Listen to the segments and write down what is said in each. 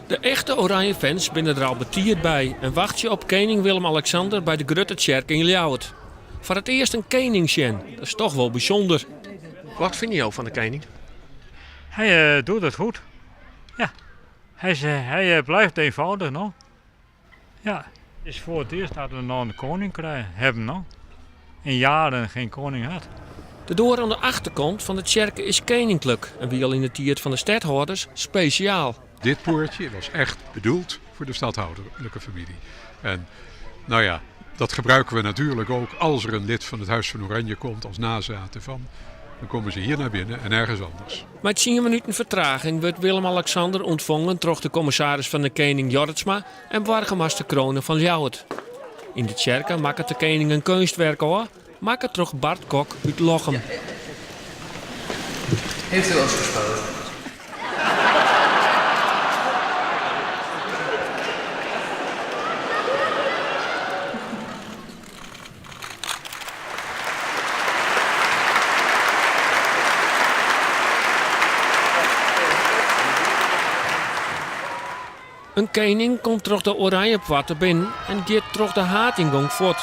De echte Oranjefans binne der al betiid by en wachtsje op kening Willem-Alexander by de Grutte Tsjerke yn Ljouwert. Foar it earst in kening sjen, dat is toch wol bysûnder. Wat fine jo fan de kening? Hy doet it goed. Ja, hy, hy blijft eenvoudig, no. Ja, het is voor het eerst dat we nog een koning krijgen, hebben, no. In jaren geen koning had. De doar oan de achterkant fan de tsjerke is keninklik en wie al yn de tiid fan de stedhâlders spesjaal. Dit poortje was echt bedoeld voor de stadhouderlijke familie. En nou ja, dat gebruiken we natuurlijk ook als er een lid van het Huis van Oranje komt als nazaten van. Dan komen ze hier naar binnen en nergens anders. Mei tsien minuten fertraging wurdt Willem-Alexander ûntfongen troch de kommissaris fan de Kening Jorritsma en boargemaster Crone fan Ljouwert. Yn de tsjerke makket de kening in keunstwerk ôf, makke troch Bart Kok út Lochem. Heeft u wel eens gespoten? In kening komt troch de Oranjepoarte binnen en giet troch de haadyngong fuort.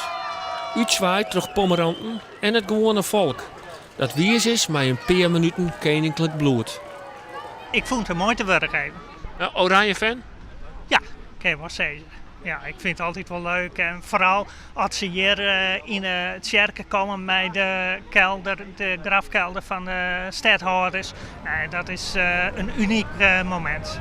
Útswaaid troch pommeranten en it gewoane folk, dat wiis is mei in pear minuten keninklik bloed. Ik fûn it in moai te wurk even. Oranje fan? Ja, kin je wol sizze. Ja, ik fyn it altyd wol leuk en foaral as se hjir yn de tsjerke komme mei de kelder, de grafkelder fan de stedhâlders. Dat is in unyk momint.